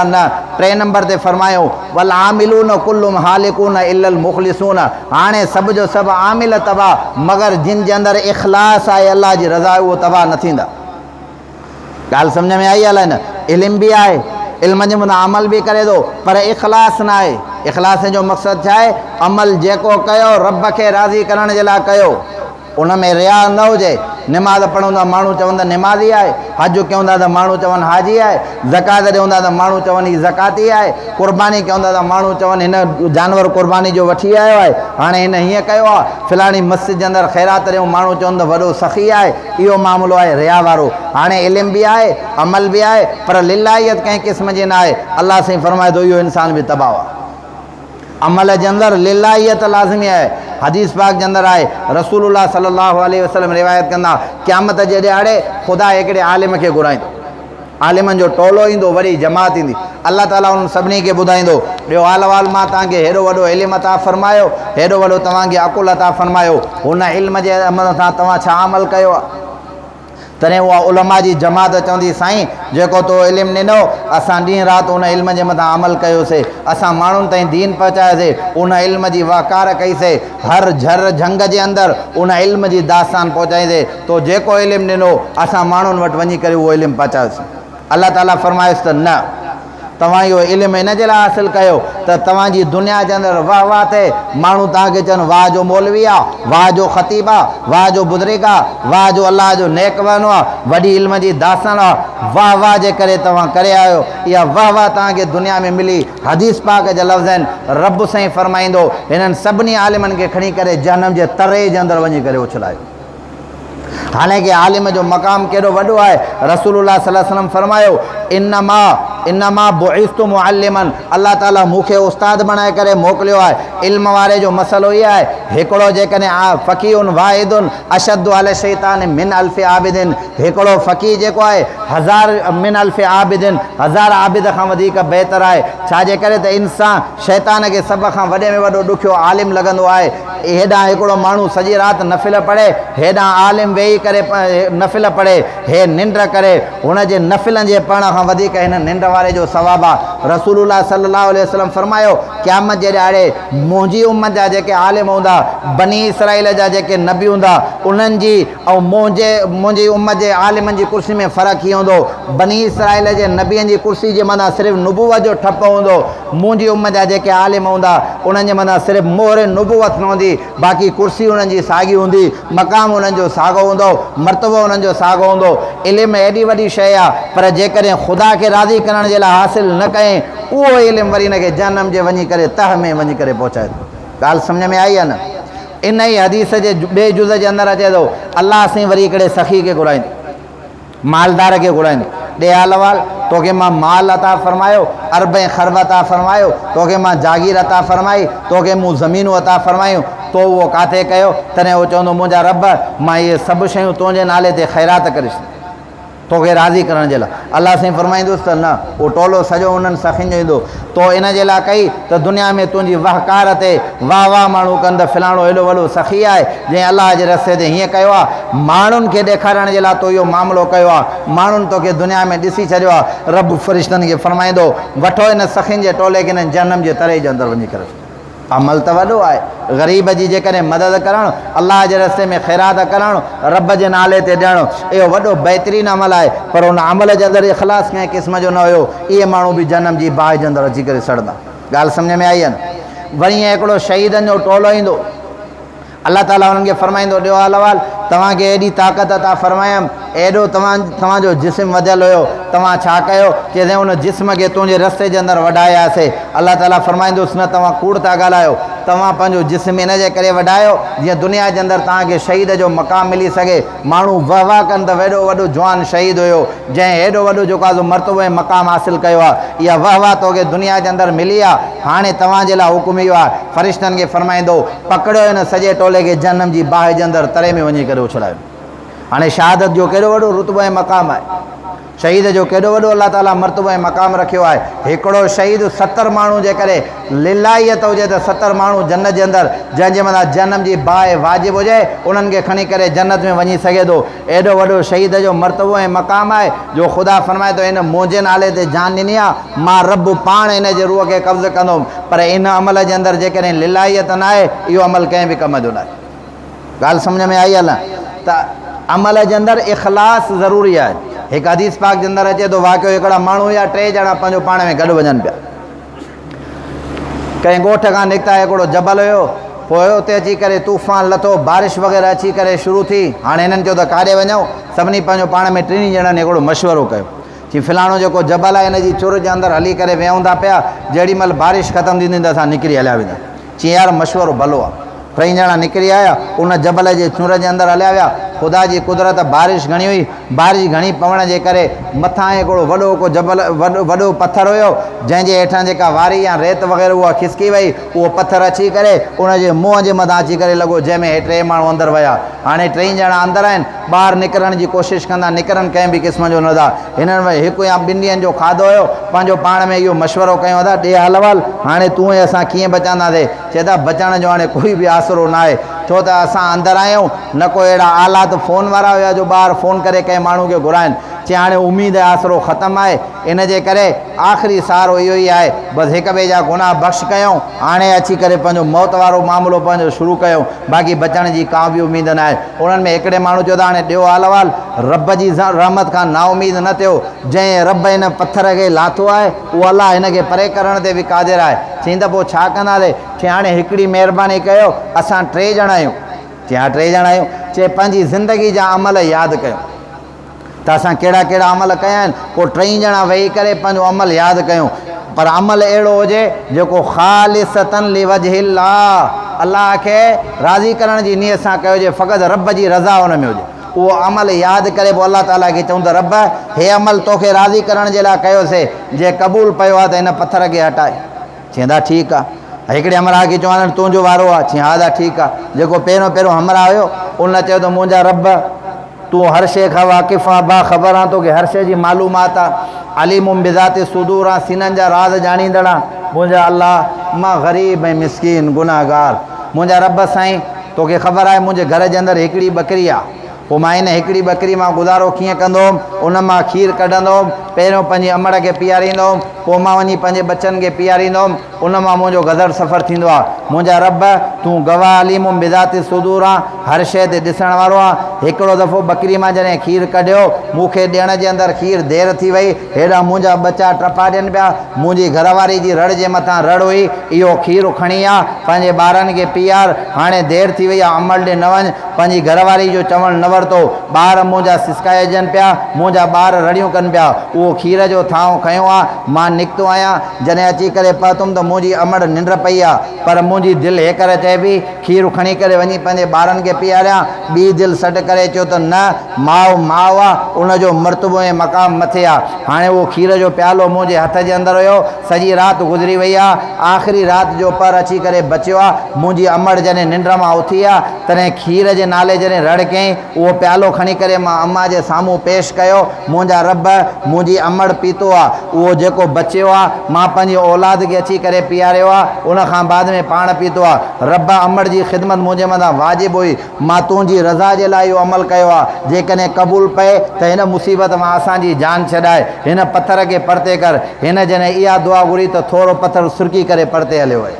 نه، ٽئين نمبر تي فرمايو، والعاملون ڪلهم هالڪون الا المخلصون هاڻي سڀ جو سڀ عامل تباهه مگر جن جي اندر اخلاص آهي الله جي رضا اهو تباهه نه ٿيندا. ڳالهه سمجهه ۾ آئي الائي نه؟ علم به آهي، علم جي مٿان عمل به ڪري ٿو پر اخلاص نه آهي. اخلاص جو مقصد ڇا آهي؟ عمل جيڪو ڪيو رب کي راضي ڪرڻ جي لاء ڪيو. ان ۾ رياء نه هجي. نماز پڙهون ٿا ماڻهو چون ته نمازي آهي، حج ڪيون ٿا ته ماڻهو چون حاجي آهي، زڪوات ڏيون ٿا ته ماڻهو چون هي زڪواتي آهي، قرباني ڪيون ٿا ته ماڻهو چون هن جانور قرباني جو وٺي آيو آهي، هاڻي هن هيئن ڪيو آهي، فلاڻي مسجد جي اندر خيرات ڏيون ماڻهو چون ته وڏو سخي آهي، اهو معاملو آهي رياء وارو. هاڻي علم به آهي، عمل به آهي پر للٰهيت ڪنهن قسم جي نه آهي. الله سائين فرمائي ٿو اهو انسان به تباهه آهي. عمل جي اندر للٰهيت لازمي آهي. حديث پاڪ جي اندر آهي، رسول الله صلي الله عليه وسلم روايت ڪندا، قيامت جي ڏهاڙي خدا هڪڙي عالم کي گهرائيندو. عالمن جو ٽولو ايندو، وڏي جماعت ايندي. الله تعاليٰ انهن سڀني کي ٻڌائيندو، ڏيو حال احوال مان توهان کي هيڏو وڏو علم عطا فرمايو، هيڏو وڏو توهان کي عقل عطا فرمايو، هن علم جي عمل سان توهان ڇا عمل ڪيو آهي؟ تڏهن اها علماء جي جماعت چوندي، سائين! جيڪو تو علم ڏنو، اسان ڏينهن رات ان علم جي مٿان عمل ڪيوسي، اسان ماڻهن تائين دين پهچايوسي، ان علم جي وهڪار ڪئيسي، هر جهر جهنگ جي اندر ان علم جي داستان پهچائيسي، تو جيڪو علم ڏنو، اسان ماڻهن وٽ وڃي ڪري اهو علم پهچايوسي. الله تعاليٰ فرمايس ته، نه! توهان اهو علم ان جي لاء حاصل ڪيو ته توهان جي دنيا جي اندر واه واه ٿئي، ماڻهو توهان کي چون واه جو مولوي آ، واه جو خطيب آ، واه جو بزرگ آ، واه جو الله جو نيڪ ٻانهو آ، وڏي علم جي داستان آ، واه واه جي ڪري توهان ڪري آيو، اها واه واه توهان کي دنيا ۾ ملي، حديث پاڪ جا لفظ آهن، رب سائين فرمائيندو، هنن سڀني عالمن کي کڻي ڪري جهنم جي تري جي اندر وڃي ڪري اڇلايو. حالانڪه عالم جو مقام ڪيڏو وڏو آهي، رسول الله صلي الله عليه وسلم فرمايو، انما انما بعثت معلما الله تعالي مون کي استاد بڻائي ڪري موڪليو آهي، علم واري جو مسئلو هي آهي، هڪڙو جيڪڏهن فقيه واحد اشد علي الشيطان من الف عابد هڪڙو فقيه جيڪو آهي هزار من الف عابد هزار عابد کان وڌيڪ بهتر آهي، ڇا جي ڪري ته انسان شيطان کي سڀ کان وڏي ۾ وڏو ڏکيو عالم لڳندو آهي، هيڏانهن هڪڙو ماڻهو سڄي رات نفل پڙهي، هيڏانهن عالم ويهي ڪري نفل پڙهي، هي ننڊ ڪري، هن جي نفلن جي پڙهڻ کان وڌيڪ هن ننڊ واري جو ثواب آ. رسول الله صلي الله عليه وسلم فرمايو، قيامت جي ڏهاڙي منهنجي امت جا جيڪي عالم هوندا، بني اسرائيل جا جيڪي نبي هوندا، انهن جي ۽ منهنجي منهنجي امت جي عالمن جي ڪرسي ۾ فرق هي هوندو، بني اسرائيل جي نبين جي ڪرسي جي مٿان صرف نبوت جو ٺپو هوندو، منهنجي امت جا جيڪي عالم هوندا، انهن جي مٿان صرف مهر نبوت نه هوندي، باقي ڪرسي انهن جي ساڳي هوندي، مقام انهن جو ساڳو هوندو، مرتبو انهن جو ساڳو هوندو. علم ايڏي وڏي شيء آ، پر جيڪڏهن خدا کي راضي ڪرڻ جي لاء حاصل نه ڪئين، اهو علم وري ان کي جهنم جي وڃي ڪري تهه ۾ وڃي ڪري پهچائي ٿو. ڳالهه سمجهه ۾ آئي يا نه؟ انهيء حديث جي ٻئي جز جي اندر اچي ٿو، الله سائين وري هڪڙي سخي کي گهرائيندو، مالدار کي گهرائيندو، ڏي حال احوال، توکي مان مال عطا فرمايو، ارب ۽ خرب عطا فرمايو، توکي مان جاگير عطا فرمائي، توکي مون زمينون عطا فرمايون، تو اهو ڪاٿي ڪيو؟ تڏهن هو چوندو، منهنجا رب! مان اهي سڀ شيون تنهنجي نالي تي خيرات ڪري ڇڏيون. توکي راضي ڪرڻ جي لاء. الله سائين فرمائيندس ته نه، اهو ٽولو سڄو انهن سخين جو ايندو. تو ان جي لاء ڪئي ته دنيا ۾ تنهنجي وهڪار تي واهه واهه ماڻهو ڪن ته فلاڻو ايڏو وڏو سخي آهي، جنهن الله جي رستي تي هيئن ڪيو آهي. ماڻهن کي ڏيکارڻ جي لاء تو اهو معاملو ڪيو آهي. ماڻهن توکي دنيا ۾ ڏسي ڇڏيو آهي. رب فرشتن کي فرمائيندو، وٺو ان سخين جي ٽولي کي انهن جهنم جي تري جي اندر وڃي ڪري ڇڏيو. عمل ته وڏو آهي. غريب جي جيڪڏهن مدد ڪرڻ، الله جي رستي ۾ خيرات ڪرڻ، رب جي نالي تي ڏيڻ، اهو وڏو بهترين عمل آهي، پر ان عمل جي اندر اخلاص ڪنهن قسم جو نه هيو، اهي ماڻهو به جهنم جي باهه جي اندر اچي ڪري سڙندا. ڳالهه سمجهه ۾ آئي يا نه؟ وري ائين هڪڙو شهيدن جو ٽولو ايندو. الله تعاليٰ انهن کي فرمائيندو، ڏيو حال احوال، توهان کي ايڏي طاقت عطا فرمايم، ايڏو توهان توهان جو جسم وڌيل هيو، توهان ڇا ڪيو؟ چيسين، ان جسم کي تنهنجي رستي جي اندر وڍاياسي. الله تعاليٰ فرمائيندس، نه توهان ڪوڙ ٿا ڳالهايو، توهان پنهنجو جسم ان جي ڪري وڍايو، جيئن دنيا جي اندر توهان کي شهيد جو مقام ملي سگهي، ماڻهو وهه وهه ڪن ته ويڏو وڏو جوان شهيد هيو، جنهن هيڏو وڏو جيڪو آهي سو مرتبو ۽ مقام حاصل ڪيو آهي، اها وهه وهه توکي دنيا جي اندر ملي آهي، هاڻي توهان جي لاء حڪم اهو آهي، فرشتن کي فرمائيندو، پڪڙيو هن سڄي ٽولي کي جهنم جي باهه جي اندر تري ۾ وڃي ڪري اڇلايو. هاڻي شهادت جو ڪيڏو وڏو رتبو ۽ مقام آهي. شهيد جو ڪيڏو وڏو الله تعاليٰ مرتبو ۽ مقام رکيو آهي. هڪڙو شهيد 70 ماڻهو جي ڪري للائيت هجي ته 70 ماڻهو جنت جي اندر جنهن جي مٿان جهنم جي باهه واجب هجي انهن کي کڻي ڪري جنت ۾ وڃي سگهي ٿو. ايڏو وڏو شهيد جو مرتبو ۽ مقام آهي جو خدا فرمائي ٿو هن منهنجي نالي تي جان ڏني آهي مان رب پاڻ هن جي روح کي قبض ڪندم پر ان عمل جي اندر جيڪڏهن للائيت ناهي اهو عمل ڪنهن به ڪم جو ناهي. ڳالهه سمجهه ۾ آئي يا نه ته عمل جي اندر اخلاص ضروري آهي. هڪ حديث پاڪ جي اندر اچي ٿو واقعو هڪڙا ماڻهو يا ٽي ڄڻا پنهنجو پاڻ ۾ گڏ وڃن پيا ڪنهن ڳوٺ کان نڪتا هڪڙو جبل هيو پوء اتي اچي ڪري طوفان لٿو بارش وغيره اچي ڪري شروع ٿي هاڻي هنن چيو ته ڪاڏي وڃون سڀني پنهنجو پاڻ ۾ ٽنهي ڄڻن هڪڙو مشورو ڪيو چي فلاڻو جيڪو جبل آهي ان جي چر جي اندر هلي ڪري ويهون ٿا پيا جهڙي مهل بارش ختم ٿيندي ته اسان نڪري هليا ويندا چيائين، يار مشورو ڀلو آ. ٽئي ڄڻا نڪري آيا، ان جبل جي چونر جي اندر هليا ويا. خدا جي قدرت بارش گهڻي هئي. بارش گهڻي پوڻ جي ڪري مٿان هڪڙو وڏو ڪو جبل وڏو پٿر هيو، جنهن جي هيٺان جيڪا واري يا ريت وغيره اها کسڪي وئي. اهو پٿر اچي ڪري ان جي منهن جي مٿان اچي ڪري لڳو، جنهن ۾ هي ٽي ماڻهو اندر ويا. هاڻي ٽئي ڄڻا اندر آهن، ٻاهر نڪرڻ جي ڪوشش ڪندا، نڪرن ڪنهن به قسم جو نه ٿا. هنن وٽ هڪ يا ٻن ڏينهن جو کاڌو هيو. پنهنجو پاڻ ۾ اهو مشورو ڪيون ادا ڏي حال احوال، هاڻي تون ۽ اسان ڪيئن بچانداسين؟ چئي ٿا بچڻ جو هاڻي ڪوئي به آسرو ناهي، ڇو ته اسان اندر آهيون، نه ڪو اهڙا آلات فون وارا هيا جو ٻاهر فون ڪري ڪنهن ماڻهو کي گهرائين. چي هاڻي اميد ۽ آسرو ختم آهي، ان جي ڪري آخري سهارو اهو ئي آهي، بس هڪ ٻئي جا گناهه بخش ڪيون، هاڻي اچي ڪري پنهنجو موت وارو معاملو پنهنجو شروع ڪيون، باقي بچڻ جي ڪا به اميد ناهي. انهن ۾ هڪڙي ماڻهو چيو ته هاڻي ڏيو حال احوال، رب جي رحمت کان نااميد نه ٿيو، جنهن رب هن پٿر کي لاٿو آهي، اهو الله هن کي پري ڪرڻ تي به قادر آهي. چيائين ته پوء ڇا ڪنداسين؟ چيائين هاڻي هڪڙي مهرباني ڪيو، اسان ٽي ڄڻا آهيون. چيائين ها ٽي ڄڻا آهيون. چيائين پنهنجي زندگي جا عمل ياد ڪيو. ته اسان ڪهڙا ڪهڙا عمل ڪيا آهن، پوء ٽئي ڄڻا ويهي ڪري پنهنجو عمل ياد ڪيون، پر عمل اهڙو هجي جيڪو خالصتا لوجه الله، الله کي راضي ڪرڻ جي نيت سان ڪيو هجي، فقط رب جي رضا ان ۾ هجي، اهو عمل ياد ڪري پوء الله تعاليٰ کي چئون ته رب هي عمل توکي راضي ڪرڻ جي لاء ڪيوسي، جي قبول پيو آهي ته هن پٿر کي هٽائي. چيائين ادا ٺيڪ آ. هڪڙي همراهه کي چيو هاڻي تنهنجو وارو آ. چيائين ها ادا ٺيڪ آ. جيڪو پهريون پهريون همراهه هيو ان چيو ته منهنجا رب تون هر شيء کان واقف آن با خبر آن توکي هر شيء جي معلومات آ عليم بذات الصدور آن سينن جا راز ڄاڻيندڙ آن منهنجا الله مان غريب ۽ مسڪين گنهگار منهنجا رب سائين توکي خبر آهي منهنجي گهر جي اندر هڪڙي ٻڪري آ پوء مان ان هڪڙي ٻڪري مان گذارو ڪيئن ڪندو هوم؟ ان مان کير ڪڍندو هوم، پهريون پنهنجي امڙ کي پياريندو هوم، پوء مان وڃي پنهنجي ٻچن کي پياريندو هوم، ان مان منهنجو گذر سفر ٿيندو آ. منهنجا رب! تون گواهه عليم بذات الصدور آن، هر شيء تي ڏسڻ وارو آن. هڪڙو دفعو ٻڪري مان جڏهن کير ڪڍيو، مون کي ڏيڻ جي اندر کير دير ٿي وئي، هيڏانهن منهنجا ٻچا ٽپا ڏين پيا، منهنجي گهر واري جي رڙ جي مٿان رڙ هئي، اهو کير کڻي آ، پنهنجي ٻارن کي پيار، هاڻي دير ٿي وئي آ، امڙ ڏي نه وڃ. پنهنجي گهر واري جو چوڻ نه ورتو. ٻار منهنجا سسڪائجن پيا، منهنجا ٻار رڙيون ڪن پيا. اهو کير جو ٿانو کنيو آ، مان نڪتو آهيان. جڏهن اچي ڪري پهتم ته منهنجي امڙ ننڊ پئي آ. پر منهنجي دل هيڪر چئي پئي، کير کڻي ڪري وڃي پنهنجي ٻارن کي پياريان. ٻي دل سڏ ڪري چيو ته نه، ماء ماء آ، ان جو مرتبو ۽ مقام مٿي آ. هاڻي اهو کير جو پيالو منهنجي هٿ جي اندر هيو. سڄي رات گذري وئي آ. آخري رات جو پهر اچي ڪري بچيو آ. منهنجي امڙ جڏهن ننڊ مان اٿي آ، تڏهن کير جي نالي جڏهن رڙ ڪيائين، اهو پيالو کڻي ڪري مان اما جي سامهون پيش ڪيو. منهنجا رب! منهنجي امڙ پيتو آ. اهو جيڪو بچيو آ، مان پنهنجي اولاد کي اچي ڪري پياريو آ. ان کان بعد ۾ پاڻ پيتو آ. رب! امڙ جي خدمت منهنجي مٿان واجب هئي. مان تنهنجي رضا جي لاء اهو عمل ڪيو آهي، جيڪڏهن قبول پئي ته هن مصيبت مان اسان جي جان ڇڏاء، هن پٿر کي پرتي ڪر. هن جڏهن اها دعا گهري ته ٿورو پٿر سرڪي ڪري پرتي هليو ويو.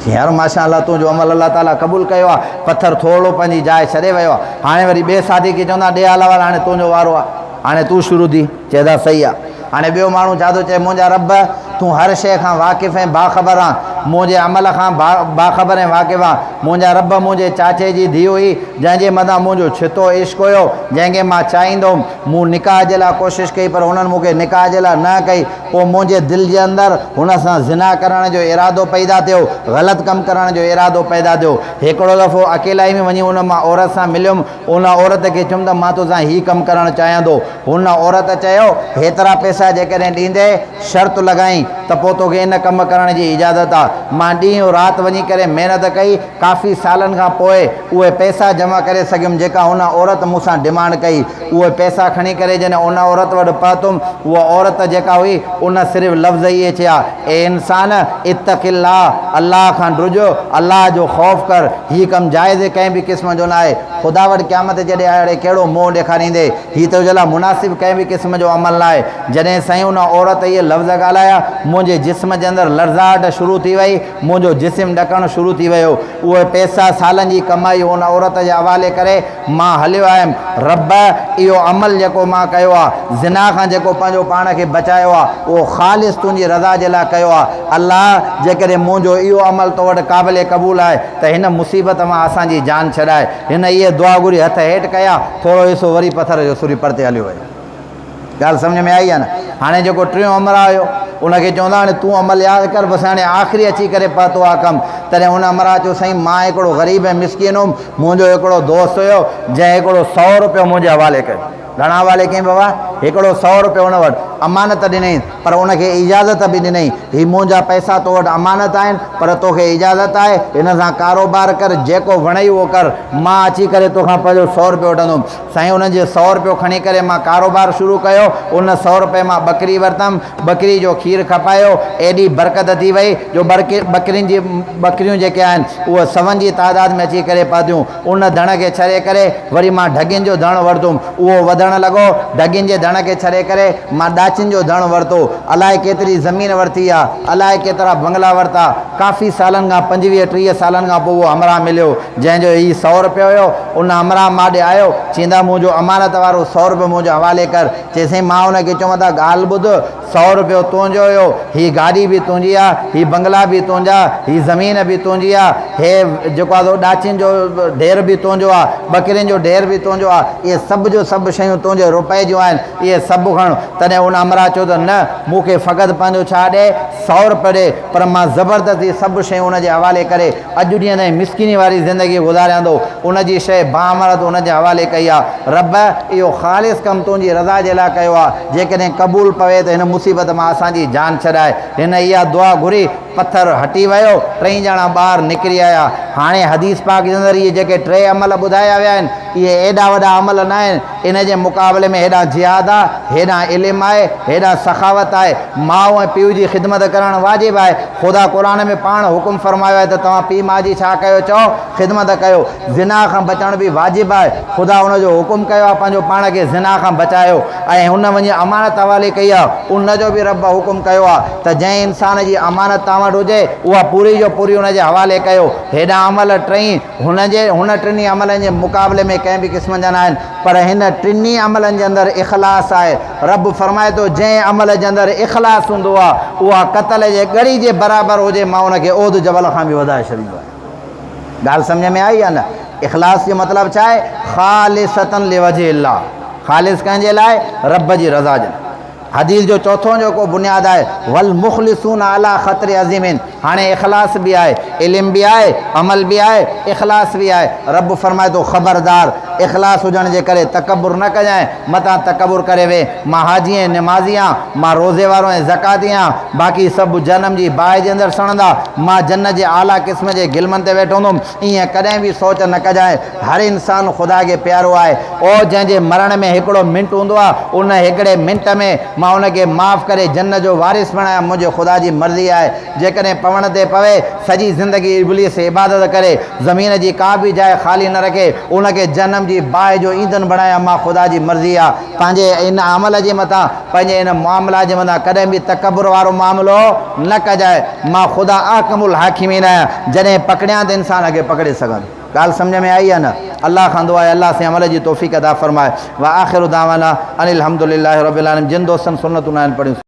چيائين، يار ماشاء الله تنهنجو عمل الله تعاليٰ قبول ڪيو آهي، پٿر ٿورڙو پنهنجي جاء ڇڏي ويو آهي. هاڻي وري ٻئي ساٿي کي چوندا، ڏي حال احوال هاڻي تنهنجو وارو آهي، هاڻي تون شروع ٿي. چئي ٿا صحيح آ. هاڻي ٻيو ماڻهو ڇا ٿو چئي، منهنجا رب! تون هر شيء کان واقف ۽ باخبر آن، منهنجي عمل کان باخبر ۽ واقف آن. منهنجا رب! منهنجي چاچي جي ڌيء هئي، جنهن جي مٿان منهنجو ڇتو عشق هيو، جنهن کي مان چاهيندو هوم. مون نڪاح جي لاء ڪوشش ڪئي پر هنن مون کي نڪاح جي لاء نه ڪئي. پوء منهنجي دل جي اندر هن سان زنا ڪرڻ جو ارادو پيدا ٿيو، غلط ڪم ڪرڻ جو ارادو پيدا ٿيو. هڪڙو دفعو اڪيلائي ۾ وڃي ان مان عورت سان مليم. ان عورت کي چيم ته مان توسان هي ڪم ڪرڻ چاهيان ٿو. هن عورت چيو، هيترا پئسا جيڪڏهن ڏيندين، شرط لڳائين، ته پوء توکي ان ڪم ڪرڻ جي اجازت آ. مان ڏينهن رات وڃي ڪري محنت ڪئي، ڪافي سالن کان پوء اهي پئسا جمع ڪري سگهيم جيڪا ان عورت مون سان ڊمانڊ ڪئي. اهي پئسا کڻي ڪري جڏهن ان عورت وٽ پهتم، اها عورت جيڪا هئي ان صرف لفظ اهي چيا، اي انسان! اتق الله، الله کان ڊڄ، الله جو خوف ڪر، هي ڪم جائز ڪنهن به قسم جو ناهي، خدا وٽ قيامت جي ڏهاڙي ڪهڙو منهن ڏيکاريندين، هي تنهنجي لاء مناسب ڪنهن به قسم جو عمل ناهي. جڏهن سائين ان عورت اهي لفظ ڳالهايا، منهنجي جسم جي اندر لرزاهٽ شروع ٿي وئي، منهنجو جسم ڏڪڻ شروع ٿي ويو. اهي پئسا سالن جي ڪمائي ان عورت جي حوالي ڪري مان هليو آيم. رب! اهو عمل جيڪو مان ڪيو آ، زنا کان جيڪو پنهنجو پاڻ کي بچايو آ، اهو خالص تنهنجي رضا جي لاء ڪيو آ. الله! جيڪڏهن منهنجو اهو عمل تو وٽ قابل قبول آهي ته هن مصيبت مان اسان جي جان ڇڏاء. هن اهي دعا گهري هٿ هيٺ ڪيا، ٿورو حصو وري پٿر جو سري پرتي هليو ويو. ڳالهه سمجهه ۾ آئي يا نه؟ هاڻي جيڪو ٽيون همراهه هيو، ان کي چوندا هاڻي تون عمل ياد ڪر، بس هاڻي آخري اچي ڪري پهتو آ ڪم. تڏهن ان همراهه چيو، سائين مان هڪڙو غريب ۽ مسڪين هوم، منهنجو هڪڙو دوست هيو، جنهن هڪڙو سئو روپيو منهنجي حوالي ڪيو. گهڻا حوالي ڪيائين بابا؟ هڪڙو سئو روپيو ان وٽ امانت ڏنائين، پر ان کي اجازت به ڏنائين، هي منهنجا پئسا تو وٽ امانت آهن، پر توکي اجازت آهي، هن سان ڪاروبار ڪر، جيڪو وڻئي اهو ڪر، مان اچي ڪري توکان پنهنجو سئو روپيو وٺندم. سائين انهن جي سئو روپيو کڻي ڪري مان ڪاروبار شروع ڪيو، ان سئو روپئي مان ٻڪري ورتم، ٻڪري جو کير کپايو، ايڏي برڪت ٿي وئي جو ٻڪرين جي ٻڪريون جيڪي آهن اهي سون جي تعداد ۾ اچي ڪري پهتيون، ان ڌڻ کي ڇڏي ڪري وري مان ڍڳين جو ڌڻ ورتم، اهو وڌڻ لڳو، ڍڳين جي ڌڻ کي ڇڏي ڪري مان ڏاچين جو ڌڻ ورتو، الائي ڪيتري زمين ورتي آ، الائي ڪيترا بنگلا ورتا، ڪافي سالن کان پنجويهه ٽيهه سالن کان پوء اهو همراهه مليو، جنهن جو هي سئو رپيو هيو، ان همراهه مان ڏي آيو، چيندا منهنجو امانت وارو سئو رپيو منهنجي حوالي ڪر. چيس سائين مان ان کي چيم ته ڳالهه ٻڌ، سئو رپيو تنهنجو هيو، هي گاڏي به تنهنجي آ، هي بنگلا به تنهنجا، هي زمين به تنهنجي آ، هي جيڪو آ سو ڏاچين جو ڍير به تنهنجو آ، ٻڪرين جو ڍير به تنهنجو آ، اهي سڀ جو سڀ شيون تنهنجي رپئي جون آهن، اهي سڀ کڻ. تڏهن ان همراهه چيو ته نه، مون کي فقط پنهنجو ڇا ڏي، سئو رپيو ڏي، پر مان زبردست هي سڀ شيون ان جي حوالي ڪري اڄ ڏينهن تائين مسڪيني واري زندگي گذاريان ٿو، ان جي شيء باامانت ان جي حوالي ڪئي آ. رب! اهو خالص ڪم تنهنجي رضا جي لاء ڪيو آ، جيڪڏهن قبول پوي ته هن مصيبت مان اسان جي جان ڇڏاء. هن اها دعا گهري، پٿر هٽي ويو، ٽئي ڄڻا ٻاهر نڪري آيا. هاڻي حديث پاڪ جي اندر اهي جيڪي ٽي عمل ٻڌايا ويا آهن، اهي ايڏا وڏا عمل ناهن، ان جي مقابلي ۾ هيڏانهن جهاد آ، هيڏانهن علم آهي، هيڏانهن سخاوت آهي. ماء ۽ پيء جي خدمت ڪرڻ واجب آهي. خدا قرآن ۾ پاڻ حڪم فرمايو آهي ته توهان پيء ماء جي ڇا ڪيو چئو؟ خدمت ڪيو. زنا کان بچڻ به واجب آهي. خدا ان جو حڪم ڪيو آهي پنهنجو پاڻ کي زنا کان بچايو ۽ هن وڃي امانت حوالي ڪئي آهي ان جو به رب حڪم ڪيو آهي ته جنهن انسان جي امانت توهان وٽ هجي اها پوري جو پوري ان جي حوالي ڪيو. هيڏانهن عمل ٽئين هن جي هن ٽنهي عملن جي مقابلي ۾ ڪنهن به قسم جا ناهن پر هن ٽنهي عملن جي اندر اخلاص آهي. رب فرمائي ٿو جنهن عمل جي اندر اخلاص هوندو آهي اها قتل جي ڳڙي جي برابر هجي مان ان کي احد جبل کان به وڌائي ڇڏيندو آهيان. ڳالهه سمجهه ۾ آئي يا نه؟ اخلاص جو مطلب ڇا آهي؟ خالصتا لوجه الله، خالص ڪنهن جي لاء؟ رب جي رضا جي لاء. حديث جو چوٿون جيڪو بنياد آهي والمخلصون علي خطر عظيم هاڻي اخلاص به آهي، علم به آهي، عمل به آهي، اخلاص به آهي. رب فرمائي ٿو خبردار! اخلاص هجڻ جي ڪري تڪبر نه ڪجانء، متان تڪبر ڪري ويهين. مان حاجي ۽ نمازي آهيان، مان روزي وارو ۽ زڪواتي آهيان، باقي سڀ جهنم جي باهه جي اندر سڙندا، مان جنت جي اعليٰ قسم جي غلمن تي ويٺو هوندم. ائين ڪڏهن به سوچ نه ڪجانء. هر انسان خدا کي پيارو آهي. او جنهن جي مرڻ ۾ هڪڙو منٽ هوندو آهي، ان هڪڙي منٽ ۾ مان ان کي معاف ڪري جنت جو وارث بڻايان، منهنجي خدا جي مرضي آهي. جيڪڏهن پوڻ تي پوي، سڄي زندگي ابليس عبادت ڪري، زمين جي ڪا به جاء خالي نه رکي، ان کي جهنم جي باهه جو ايندھن بڻايان، مان خدا جي مرضي آهي. پنهنجي ان عمل جي مٿان، پنهنجي ان معاملات جي مٿان ڪڏهن به تڪبر وارو معاملو نه ڪجانء. مان خدا احڪم الحاڪمين آهيان، جڏهن پڪڙيان ته انسان کي پڪڙي سگهان ٿو. ڳالهه سمجهه ۾ آئي يا نه؟ الله کان دعا آهي الله سائين عمل جي توفيق عطا فرمائي. واخر دعوانا ان الحمد لله رب العالمين جن دوستن سنتون ناهن پڙهيون.